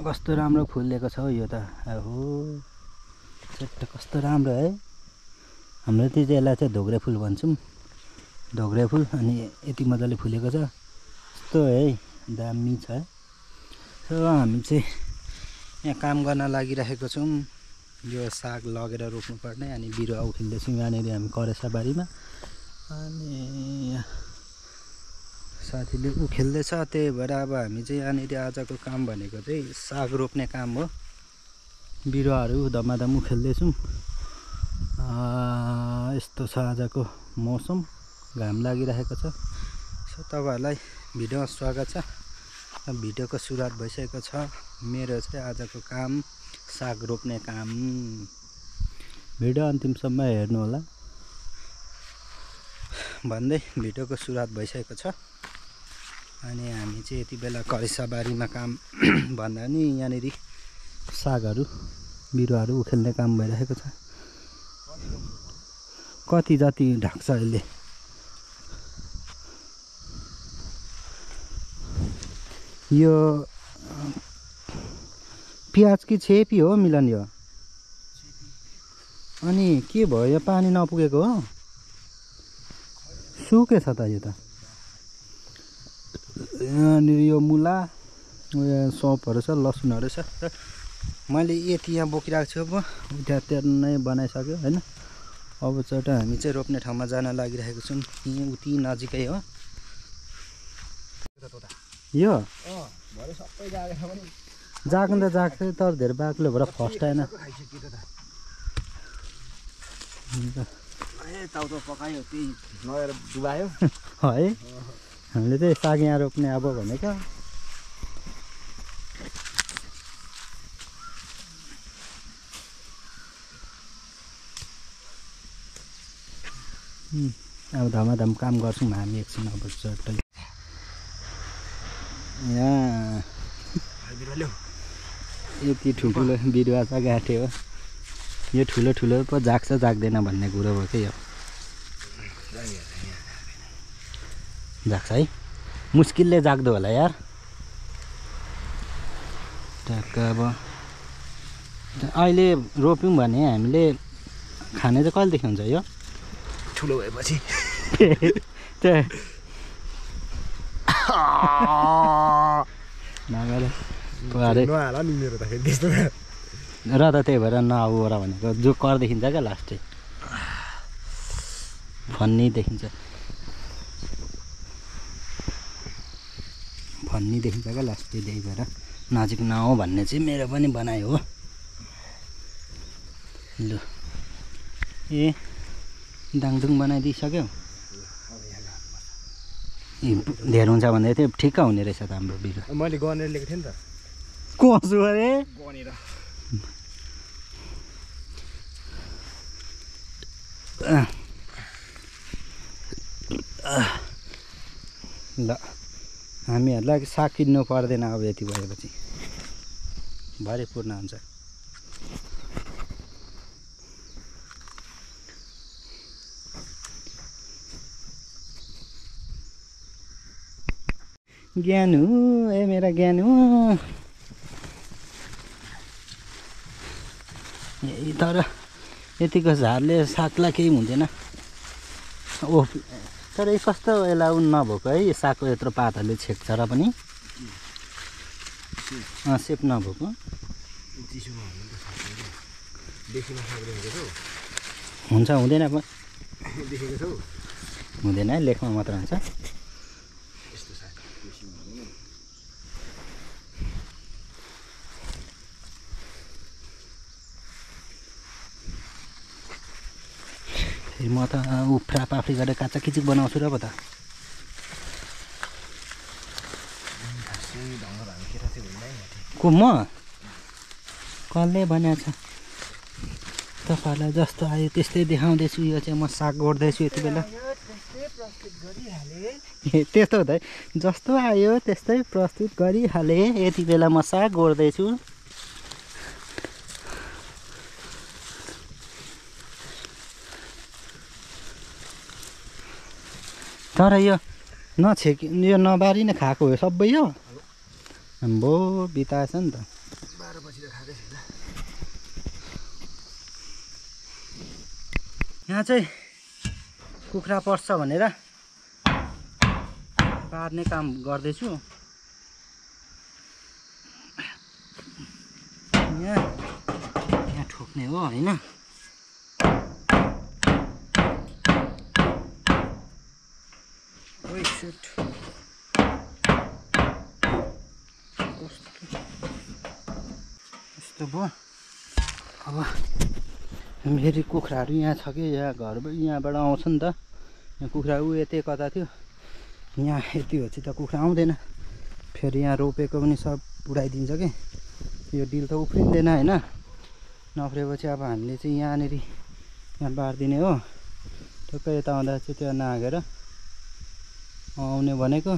कस्तो राम्रो फुलेको छ हौ यो त। ओहो चट्ट कस्तो राम्रो है। हाम्रो चाहिँ यसलाई चाहिँ धोग्रे फुल भन्छौँ। धोग्रे फुल अनि यति मजाले फुलेको छ। यस्तो है दामी छ। सो हामी चाहिँ यहाँ काम गर्न लागिरहेको छौँ। यो साग लगेर रोप्नुपर्ने अनि बिरुवा उखेल्दैछौँ यहाँनिर हामी करेसा बारीमा। अनि साथीले उखेल्दैछ, त्यही भएर अब हामी चाहिँ यहाँनिर आजको काम भनेको चाहिँ साग रोप्ने काम हो। बिरुवाहरू धमाधम उखेल्दैछौँ। यस्तो छ आजको मौसम, घाम लागिरहेको छ। सो तपाईँहरूलाई भिडियोमा स्वागत छ। भिडियोको सुरुवात भइसकेको छ। मेरो चाहिँ आजको काम साग रोप्ने काम। भिडियो अन्तिमसम्म हेर्नु होला भन्दै भिडियोको सुरुवात भइसकेको छ। अनि हामी चाहिँ यति बेला करेसा बारीमा काम भन्दा नि यहाँनिर सागहरू बिरुवाहरू उखेल्ने काम भइरहेको छ। कति जति ढाक्छ अहिले। यो प्याज कि छेपी हो मिलन यो? अनि के भयो यो पानी नपुगेको हो? सुकेछ त यो त। यहाँनिर यो मुला सपहरू छ, लसुनहरू छ। मैले यति यहाँ बोकिरहेको छु। अब उता नै बनाइसक्यो होइन। अब चाहिँ हामी चाहिँ रोप्ने ठाउँमा जान लागिरहेको छौँ। यहीँ उति नजिकै हो यो। जाग्न त जाग्छ तर धेरै बाक्लो भएर फस्टाएन। है हामीले चाहिँ साग यहाँ रोप्ने अब भनेको। अब धमाधम काम गर्छौँ हामी एकछिन। अब चट्टै यहाँ यति ठुल्ठुलो बिरुवा छ गाँठे हो। यो ठुलो ठुलो पो जाग्छ जाग्दैन भन्ने कुरो हो कि यो। जाग्छ है, मुस्किलले जाग्दो होला यार। ट्याक्क अब अहिले रोप्यौँ भने हामीले खाने चाहिँ कहिलेदेखि हुन्छ यो? ठुलो भएपछि। र त त्यही भएर नआऊ र भनेको। जो कर देखिन्छ क्या लास्टै फन्नी देखिन्छ। फन्नी देखिन्छ क्या लास्टै। त्यही भएर नजिक नआऊ भन्ने चाहिँ मेरो पनि बनाइ हो। लु ए दाङदुङ बनाइदिइसक्यो। धेर हुन्छ भन्दै थियो। ठिक्क हुने रहेछ त हाम्रो बिरुवा। मैले गनेर लिएको थिएँ नि त। कसो अरे गनेर ल हामीहरूलाई साग किन्नु पर्दैन अब यति भएपछि। भरिपूर्ण हुन्छ। ज्ञानु ए मेरा ज्ञानु। तर यतिको झारले सागलाई केही हुँदैन। ओ तर यो कस्तो यसलाई उन नभएको है। यो सागको यत्रो पातहरूले छेक्छ र पनि सेप नभएको। हुन्छ हुँदैन हुँदैन लेखमा मात्र हुन्छ। म त उफ्रा पाफ्री गरेर काचा किचिक बनाउँछु र पो त। को म? कसले भनेको छ? तपाईँहरूलाई जस्तो आयो त्यस्तै देखाउँदैछु। यो चाहिँ म साग गोड्दैछु यति बेला। त्यस्तो हुँदै जस्तो आयो त्यस्तै प्रस्तुत गरिहालेँ। यति बेला म साग गोड्दैछु। तर यो नछेक यो नबारी नै खाएको हो सबै यो। आम्बो बिताएछ नि त। यहाँ चाहिँ कुखुरा पर्छ भनेर बार्ने काम गर्दैछु। यहाँ ठोक्ने हो हैन। ओइ शिट, यस्तो भयो। अब फेरि कुखुराहरू यहाँ छ कि यहाँ घरबाट यहाँबाट आउँछ नि त। यहाँ कुखुरा उ यतै कता थियो, यहाँ यति हो चाहिँ त कुखुरा आउँदैन। फेरि यहाँ रोपेको पनि सब उडाइदिन्छ कि यो डिल त उफ्रिँदैन हैन। नफ्रेपछि अब हामीले चाहिँ यहाँनिर यहाँ बारिदिने हो। ठक्कै यता आउँदा चाहिँ त्यो नागेर आउने भनेको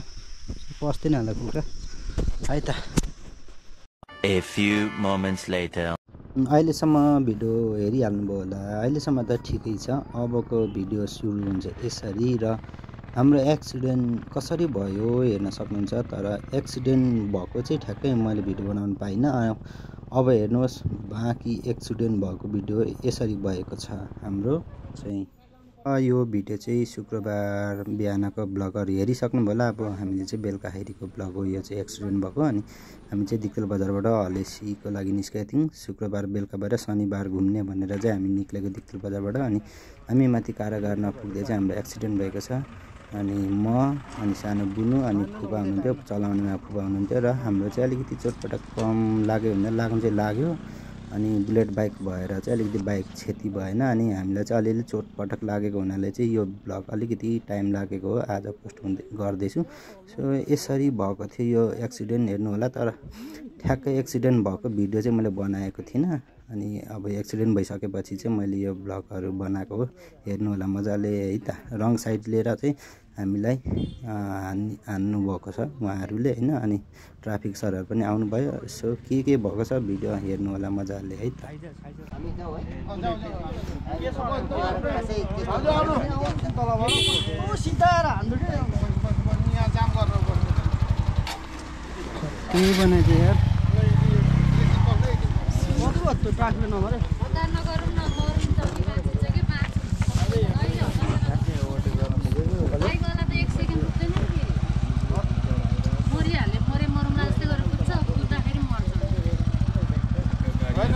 पस्दैन होला कुखुरा है त। A few moments later. अहिलेसम्म भिडियो हेरिहाल्नुभयो होला। अहिलेसम्म त ठिकै छ। अबको भिडियो सुरु हुन्छ यसरी र हाम्रो एक्सिडेन्ट कसरी भयो हेर्न सक्नुहुन्छ। तर एक्सिडेन्ट भएको चाहिँ ठ्याक्कै मैले भिडियो बनाउनु पाइनँ। अब हेर्नुहोस्, बाँकी एक्सिडेन्ट भएको भिडियो यसरी भएको छ हाम्रो चाहिँ। यो भिडियो चाहिँ शुक्रबार बिहानको ब्लगहरू हेरिसक्नु भयो होला। अब हामीले चाहिँ बेलुकाखेरिको ब्लग हो यो चाहिँ एक्सिडेन्ट भएको। अनि हामी चाहिँ दिक्तेल बजारबाट हलेसीको लागि निस्केका थियौँ। शुक्रबार बेलुका भएर शनिबार घुम्ने भनेर चाहिँ हामी निक्लेको दिक्तेल बजारबाट। अनि हामी माथि कारागार नपुग्दै चाहिँ हाम्रो एक्सिडेन्ट भएको छ। अनि म अनि सानो बुनु अनि फुबा हुनुहुन्थ्यो, चलाउनेमा फुबा हुनुहुन्थ्यो। र हाम्रो चाहिँ अलिकति चोटपटक कम लाग्यो भने लाग्नु चाहिँ लाग्यो। अनि बुलेट बाइक भएर चाहिँ अलिकति बाइक क्षति भएन। अनि हामीलाई चाहिँ अलिअलि चोटपटक लागेको हुनाले चाहिँ यो ब्लग अलिकति टाइम लागेको हो, आज पोस्ट गर्दैछु। सो यसरी भएको थियो यो एक्सिडेन्ट, हेर्नु होला। तर ठ्याक्कै एक्सिडेन्ट भएको भिडियो चाहिँ मैले बनाएको थिइनँ। अनि अब एक्सिडेन्ट भइसकेपछि चाहिँ मैले यो ब्लगहरू बनाएको हो, हेर्नु होला मजाले है त। रङ साइड लिएर चाहिँ हामीलाई हान्नु भएको छ उहाँहरूले हैन। अनि ट्राफिक सरहरू पनि आउनुभयो। सो के भएको छ भिडियो हेर्नु होला मजाले है त। के बनाइदियो यार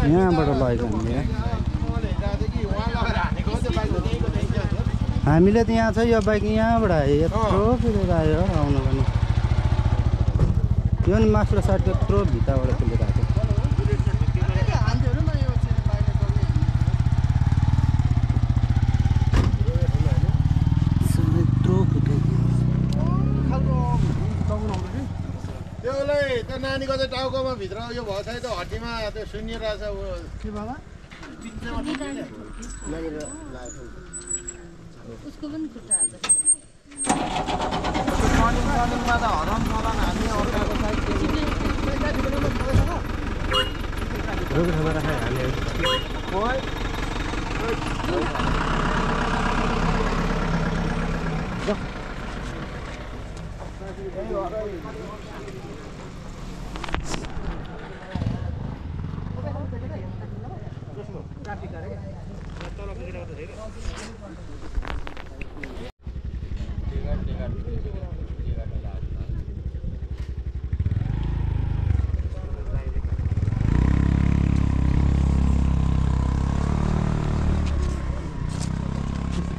यहाँबाट लगेको हामीले त यहाँ छ यो बाइक यहाँबाट आयो, यत्रो कुदेर आयो आउनु पनि। यो नि मास्टर साइडको यत्रो भित्ताबाट कुदेर आएको। त्यो नानीको चाहिँ टाउकोमा भित्र यो भएको छ, त्यो हड्डीमा त्यो सुनिरहेछ। के बाबा उसको पनि खुट्टा हाल्छ। कानुनमा त हराम चलान हामी अर्काको साइड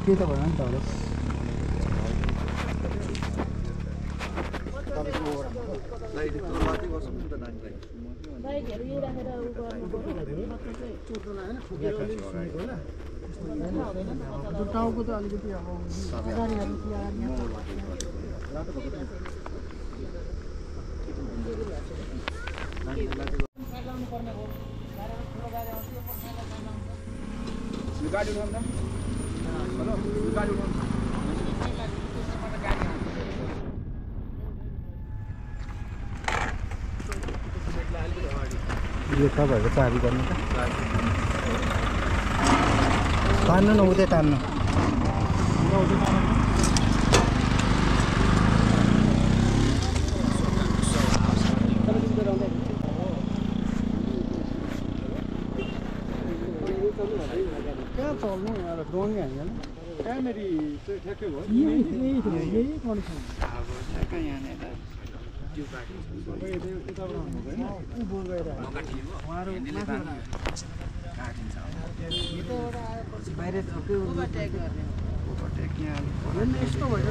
के त भएन नि त होला। टाउको त अलिकति अब गाडी उठाउँदा हेलो गाडी उठाउँदा यो तपाईँहरूको चाबी गर्नु त तान्नु न, उतै तान्नु। कहाँ चल्नु यहाँ डोङ्गे हाल्दैन कहाँनिर चाहिँ ठ्याक्कै भयो यही कन्डिसन अब ठ्याक्कै यहाँनिर बाहिर यस्तो भएन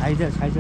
आइज